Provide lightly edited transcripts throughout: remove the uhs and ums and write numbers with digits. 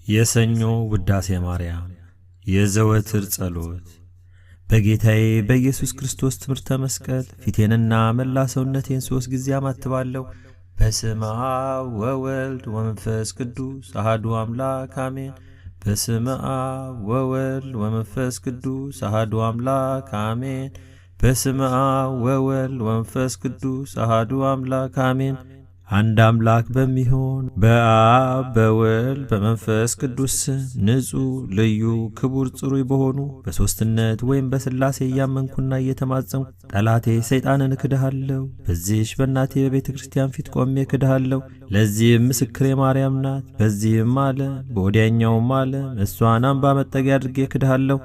የሰኞ ውዳሴ ማርያም የዘወትር ጸሎት። በጌታዬ በኢየሱስ ክርስቶስ ትምህርተ መስቀል ፊቴንና መላ ሰውነቴን 3 ጊዜ አማትባለሁ። በስመ አብ ወወልድ ወመንፈስ ቅዱስ አሐዱ አምላክ አሜን። በስመ አብ ወወልድ ወመንፈስ ቅዱስ አሐዱ አምላክ አሜን። በስመ አብ ወወልድ ወመንፈስ ቅዱስ አሐዱ አምላክ አሜን። አንድ አምላክ በሚሆን በአብ በወልድ በመንፈስ ቅዱስ ንጹሕ ልዩ ክቡር ጽሩይ በሆኑ በሦስትነት ወይም በሥላሴ እያመንኩና እየተማጸንኩ ጠላቴ ሰይጣንን እክድሃለሁ። በዚህች በእናቴ በቤተ ክርስቲያን ፊት ቆሜ እክድሃለሁ። ለዚህም ምስክሬ ማርያም ናት። በዚህም ዓለም በወዲያኛውም ዓለም እሷን አምባ መጠጊያ አድርጌ እክድሃለሁ።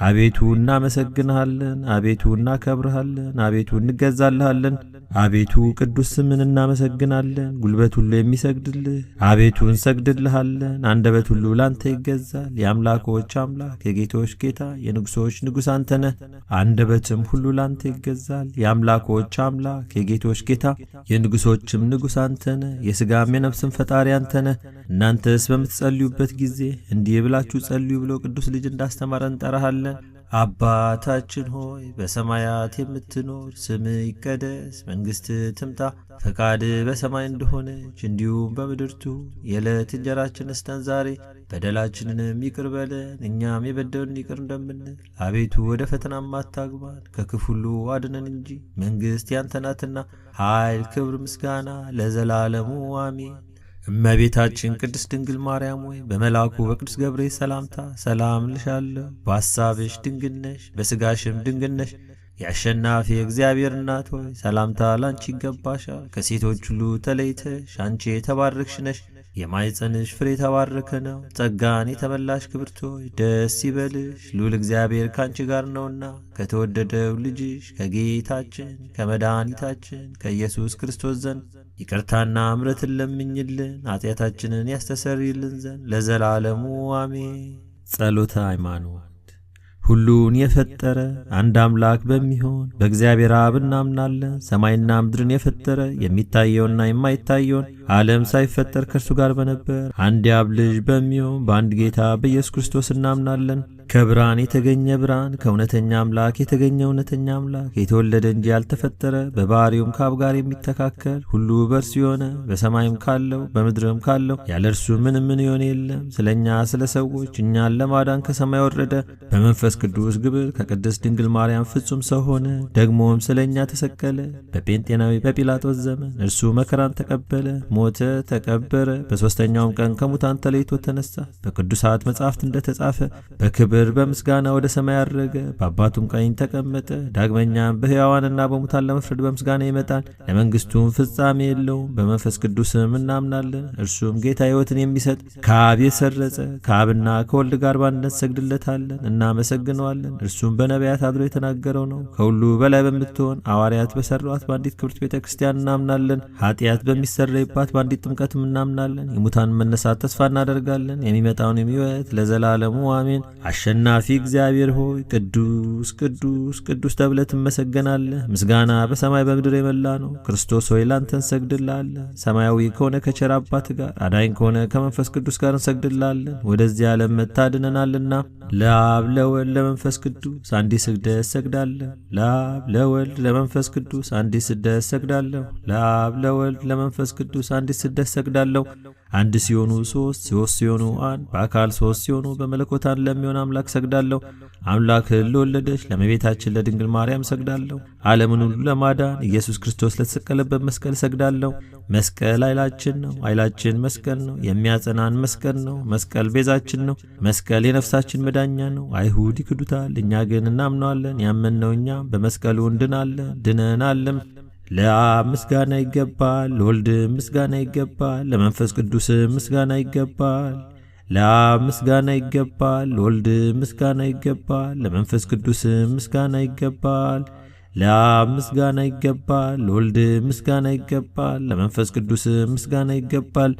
አቤቱ እናመሰግንሃለን፣ አቤቱ እናከብርሃለን፣ አቤቱ እንገዛልሃለን። አቤቱ ቅዱስ ስምን እናመሰግናለን። ጉልበት ሁሉ የሚሰግድልህ አቤቱ እንሰግድልሃለን። አንደበት ሁሉ ላንተ ይገዛል። የአምላኮች አምላክ የጌቶች ጌታ የንጉሶች ንጉሥ አንተ ነህ። አንደበትም ሁሉ ላንተ ይገዛል። የአምላኮች አምላክ የጌቶች ጌታ የንጉሶችም ንጉሥ አንተ ነህ። የሥጋም የነፍስም ፈጣሪ አንተ ነህ። እናንተስ በምትጸልዩበት ጊዜ እንዲህ ብላችሁ ጸልዩ ብሎ ቅዱስ ልጅ እንዳስተማረን እንጠራሃለን። አባታችን ሆይ በሰማያት የምትኖር፣ ስምህ ይቀደስ፣ መንግሥትህ ትምጣ፣ ፈቃድህ በሰማይ እንደሆነች እንዲሁም በምድር ትሁን። የዕለት እንጀራችንን ስጠን ዛሬ፣ በደላችንንም ይቅር በለን እኛም የበደሉንን ይቅር እንደምንል። አቤቱ ወደ ፈተናም አታግባን፣ ከክፉ ሁሉ አድነን እንጂ መንግሥት ያንተ ናትና፣ ኃይል፣ ክብር፣ ምስጋና ለዘላለሙ አሜን። እመቤታችን ቅድስት ድንግል ማርያም ሆይ በመልአኩ በቅዱስ ገብርኤል ሰላምታ ሰላም እልሻለሁ። በሐሳብሽ ድንግል ነሽ፣ በሥጋሽም ድንግል ነሽ። የአሸናፊ እግዚአብሔር እናት ሆይ ሰላምታ ላንቺ ይገባሻል። ከሴቶች ሁሉ ተለይተሽ አንቺ የተባረክሽ ነሽ፣ የማኅፀንሽ ፍሬ የተባረከ ነው። ጸጋን የተመላሽ ክብርት ሆይ ደስ ይበልሽ፣ ልዑል እግዚአብሔር ካንቺ ጋር ነውና ከተወደደው ልጅሽ ከጌታችን ከመድኃኒታችን ከኢየሱስ ክርስቶስ ዘንድ ይቅርታና ምሕረትን ለምኝልን ኃጢአታችንን ያስተሰርይልን ዘንድ ለዘላለሙ አሜን። ጸሎተ ሃይማኖት። ሁሉን የፈጠረ አንድ አምላክ በሚሆን በእግዚአብሔር አብ እናምናለን። ሰማይና ምድርን የፈጠረ የሚታየውና የማይታየውን ዓለም ሳይፈጠር ከእርሱ ጋር በነበር አንድ የአብ ልጅ በሚሆን በአንድ ጌታ በኢየሱስ ክርስቶስ እናምናለን። ከብርሃን የተገኘ ብርሃን፣ ከእውነተኛ አምላክ የተገኘ እውነተኛ አምላክ፣ የተወለደ እንጂ ያልተፈጠረ፣ በባሕርዩም ከአብ ጋር የሚተካከል፣ ሁሉ በእርሱ የሆነ፣ በሰማይም ካለው በምድርም ካለው ያለ እርሱ ምንም ምን የሆነ የለም። ስለ እኛ ስለ ሰዎች እኛን ለማዳን ከሰማይ ወረደ። በመንፈስ ቅዱስ ግብር ከቅድስት ድንግል ማርያም ፍጹም ሰው ሆነ። ደግሞም ስለ እኛ ተሰቀለ። በጴንጤናዊ በጲላጦስ ዘመን እርሱ መከራን ተቀበለ፣ ሞተ፣ ተቀበረ። በሦስተኛውም ቀን ከሙታን ተለይቶ ተነሳ። በቅዱሳት መጻሕፍት እንደተጻፈ በክብር በምስጋና ወደ ሰማይ አረገ፣ በአባቱም ቀኝ ተቀመጠ። ዳግመኛም በሕያዋንና በሙታን ለመፍረድ በምስጋና ይመጣል። ለመንግሥቱም ፍጻሜ የለውም። በመንፈስ ቅዱስም እናምናለን። እርሱም ጌታ ሕይወትን የሚሰጥ ከአብ የሰረጸ ከአብና ከወልድ ጋር በአንድነት ሰግድለታለን፣ እናመሰግነዋለን። እርሱም በነቢያት አድሮ የተናገረው ነው። ከሁሉ በላይ በምትሆን ሐዋርያት በሠሯት በአንዲት ክብርት ቤተ ክርስቲያን እናምናለን። ኃጢአት በሚሰረይባት በአንዲት ጥምቀትም እናምናለን። የሙታን መነሳት ተስፋ እናደርጋለን። የሚመጣውን ሕይወት ለዘላለሙ አሜን። አሸናፊ እግዚአብሔር ሆይ ቅዱስ ቅዱስ ቅዱስ ተብለህ ትመሰገናለህ። ምስጋና በሰማይ በምድር የመላ ነው። ክርስቶስ ሆይ ላንተ እንሰግድልሃለን። ሰማያዊ ከሆነ ከቸር አባት ጋር አዳኝ ከሆነ ከመንፈስ ቅዱስ ጋር እንሰግድልሃለን። ወደዚህ ዓለም መታድነናልና። ለአብ ለወልድ ለመንፈስ ቅዱስ አንዲት ስግደት እሰግዳለሁ። ለአብ ለወልድ ለመንፈስ ቅዱስ አንዲት ስግደት እሰግዳለሁ። ለአብ ለወልድ ለመንፈስ ቅዱስ አንዲት ስግደት እሰግዳለሁ። አንድ ሲሆኑ ሶስት፣ ሶስት ሲሆኑ አንድ፣ በአካል ሶስት ሲሆኑ በመለኮት አንድ ለሚሆን አምላክ ሰግዳለሁ። አምላክን ለወለደች ለእመቤታችን ለድንግል ማርያም ሰግዳለሁ። ዓለምን ሁሉ ለማዳን ኢየሱስ ክርስቶስ ለተሰቀለበት መስቀል ሰግዳለሁ። መስቀል ኃይላችን ነው። ኃይላችን መስቀል ነው። የሚያጸናን መስቀል ነው። መስቀል ቤዛችን ነው። መስቀል የነፍሳችን መዳኛ ነው። አይሁድ ይክዱታል፣ እኛ ግን እናምነዋለን። ያመንነው እኛ በመስቀሉ እንድናለን፣ ድነናልም። ለአብ ምስጋና ይገባል፣ ለወልድ ምስጋና ይገባል፣ ለመንፈስ ቅዱስ ምስጋና ይገባል። ለአብ ምስጋና ይገባል፣ ለወልድ ምስጋና ይገባል፣ ለመንፈስ ቅዱስ ምስጋና ይገባል። ለአብ ምስጋና ይገባል፣ ለወልድ ምስጋና ይገባል፣ ለመንፈስ ቅዱስ ምስጋና ይገባል።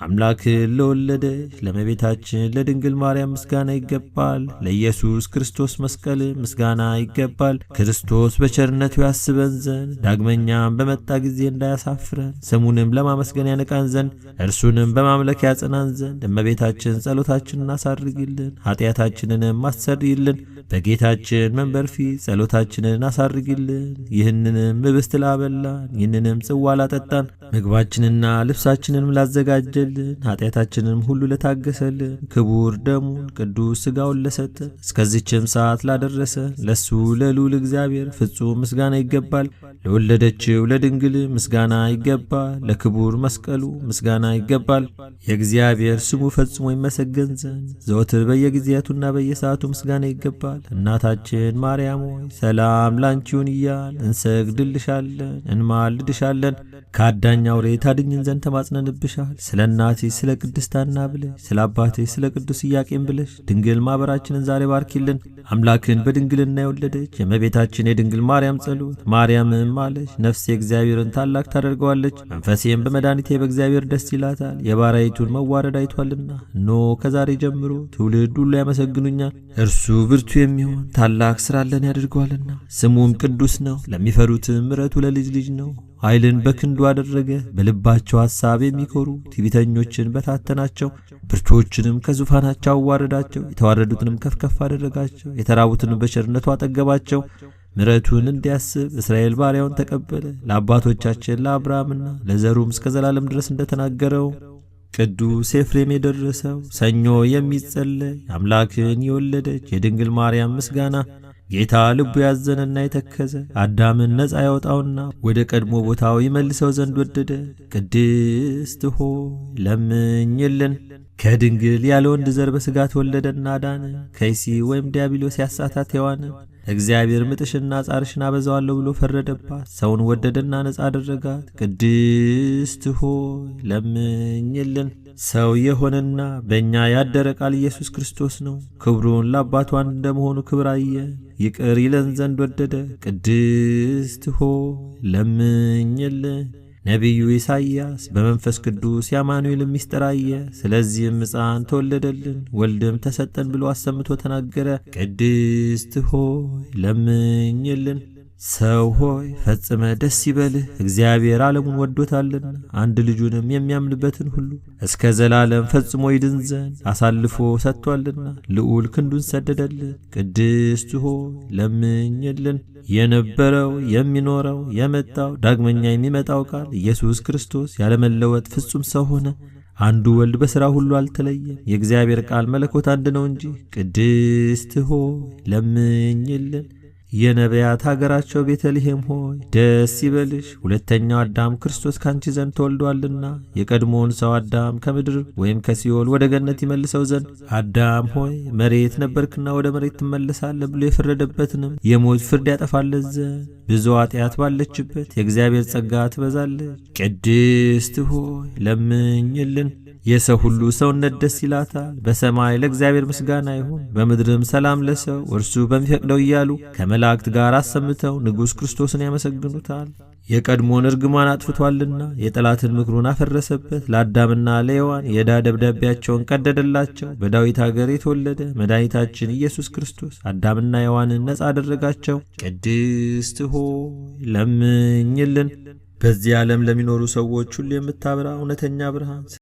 አምላክን ለወለደች ለእመቤታችን ለድንግል ማርያም ምስጋና ይገባል። ለኢየሱስ ክርስቶስ መስቀል ምስጋና ይገባል። ክርስቶስ በቸርነቱ ያስበን ዘንድ ዳግመኛም በመጣ ጊዜ እንዳያሳፍረን ስሙንም ለማመስገን ያነቃን ዘንድ እርሱንም በማምለክ ያጸናን ዘንድ እመቤታችን ጸሎታችንን አሳርጊልን፣ ኃጢአታችንንም አሰርይልን። በጌታችን መንበር ፊት ጸሎታችንን አሳርጊልን። ይህንንም ኅብስት ላበላን፣ ይህንንም ጽዋ ላጠጣን፣ ምግባችንና ልብሳችንንም ላዘጋጀልን፣ ኃጢአታችንንም ሁሉ ለታገሰልን፣ ክቡር ደሙን ቅዱስ ሥጋውን ለሰጠን፣ እስከዚችም ሰዓት ላደረሰን ለሱ ለልዑል እግዚአብሔር ፍጹም ምስጋና ይገባል። ለወለደችው ለድንግል ምስጋና ይገባል። ለክቡር መስቀሉ ምስጋና ይገባል። የእግዚአብሔር ስሙ ፈጽሞ ይመሰገን ዘንድ ዘወትር በየጊዜያቱና በየሰዓቱ ምስጋና ይገባል። እናታችን ማርያም ሆይ ሰላም ላንቺ ይሁን እያልን እንሰግድልሻለን፣ እንማልድሻለን። ከአዳኝ አውሬ ታድኝን ዘንድ ተማጽነንብሻል። ስለ እናትሽ ስለ ቅድስት ሐና ብለሽ ስለ አባትሽ ስለ ቅዱስ ኢያቄም ብለሽ ድንግል ማኅበራችንን ዛሬ ባርኪልን። አምላክን በድንግልና የወለደች የእመቤታችን የድንግል ማርያም ጸሎት፣ ማርያምም አለች፣ ነፍሴ እግዚአብሔርን ታላቅ ታደርገዋለች፣ መንፈሴም በመድኃኒቴ በእግዚአብሔር ደስ ይላታል፣ የባሪያይቱን መዋረድ አይቷልና። እነሆ ከዛሬ ጀምሮ ትውልድ ሁሉ ያመሰግኑኛል። እርሱ ብርቱ የሚሆን ታላቅ ሥራ ለን ያደርገዋልና፣ ስሙም ቅዱስ ነው። ለሚፈሩትም ምሕረቱ ለልጅ ልጅ ነው። ኃይልን በክንዱ አደረገ። በልባቸው ሐሳብ የሚኮሩ ትዕቢተኞችን በታተናቸው። ብርቱዎችንም ከዙፋናቸው አዋረዳቸው። የተዋረዱትንም ከፍ ከፍ አደረጋቸው። የተራቡትንም በቸርነቱ አጠገባቸው። ምሕረቱን እንዲያስብ እስራኤል ባሪያውን ተቀበለ። ለአባቶቻችን ለአብርሃምና ለዘሩም እስከ ዘላለም ድረስ እንደተናገረው። ቅዱስ ኤፍሬም የደረሰው ሰኞ የሚጸለይ አምላክን የወለደች የድንግል ማርያም ምስጋና። ጌታ ልቡ ያዘነና የተከዘ አዳምን ነፃ ያወጣውና ወደ ቀድሞ ቦታው ይመልሰው ዘንድ ወደደ። ቅድስት ሆይ ለምኝልን። ከድንግል ያለ ወንድ ዘር በሥጋ ተወለደና አዳነ። ከይሲ ወይም ዲያብሎስ ያሳታት ሔዋንን እግዚአብሔር ምጥሽና ጻርሽን አበዛዋለሁ ብሎ ፈረደባት። ሰውን ወደደና ነፃ አደረጋት። ቅድስት ሆይ ለምኝልን። ሰው የሆነና በእኛ ያደረ ቃል ኢየሱስ ክርስቶስ ነው። ክብሩን ለአባቱ አንድ እንደመሆኑ ክብር አየ፣ ይቅር ይለን ዘንድ ወደደ። ቅድስት ሆይ ለምኝልን። ነቢዩ ኢሳይያስ በመንፈስ ቅዱስ የአማኑኤልን ምስጢር አየ። ስለዚህም ሕፃን ተወለደልን ወልድም ተሰጠን ብሎ አሰምቶ ተናገረ። ቅድስት ሆይ ለምኝልን። ሰው ሆይ ፈጽመ ደስ ይበልህ፣ እግዚአብሔር ዓለሙን ወዶታልና አንድ ልጁንም የሚያምንበትን ሁሉ እስከ ዘላለም ፈጽሞ ይድን ዘንድ አሳልፎ ሰጥቷልና ልዑል ክንዱን ሰደደልን። ቅድስት ሆይ ለምኝልን። የነበረው የሚኖረው የመጣው ዳግመኛ የሚመጣው ቃል ኢየሱስ ክርስቶስ ያለመለወጥ ፍጹም ሰው ሆነ። አንዱ ወልድ በሥራ ሁሉ አልተለየም። የእግዚአብሔር ቃል መለኮት አንድ ነው እንጂ። ቅድስት ሆይ ለምኝልን። የነቢያት ሀገራቸው ቤተልሔም ሆይ ደስ ይበልሽ፣ ሁለተኛው አዳም ክርስቶስ ካንቺ ዘንድ ተወልዷልና የቀድሞውን ሰው አዳም ከምድር ወይም ከሲኦል ወደ ገነት ይመልሰው ዘንድ፣ አዳም ሆይ መሬት ነበርክና ወደ መሬት ትመለሳለህ ብሎ የፈረደበትንም የሞት ፍርድ ያጠፋለት ዘንድ ብዙ ኃጢአት ባለችበት የእግዚአብሔር ጸጋ ትበዛለች። ቅድስት ሆይ ለምኝልን። የሰው ሁሉ ሰውነት ደስ ይላታል። በሰማይ ለእግዚአብሔር ምስጋና ይሁን፣ በምድርም ሰላም ለሰው እርሱ በሚፈቅደው እያሉ ከመላእክት ጋር አሰምተው ንጉሥ ክርስቶስን ያመሰግኑታል። የቀድሞን እርግማን አጥፍቷልና የጠላትን ምክሩን አፈረሰበት። ለአዳምና ለሔዋን የዕዳ ደብዳቤያቸውን ቀደደላቸው። በዳዊት አገር የተወለደ መድኃኒታችን ኢየሱስ ክርስቶስ አዳምና ሔዋንን ነጻ አደረጋቸው። ቅድስት ሆይ ለምኝልን። በዚህ ዓለም ለሚኖሩ ሰዎች ሁሉ የምታበራ እውነተኛ ብርሃን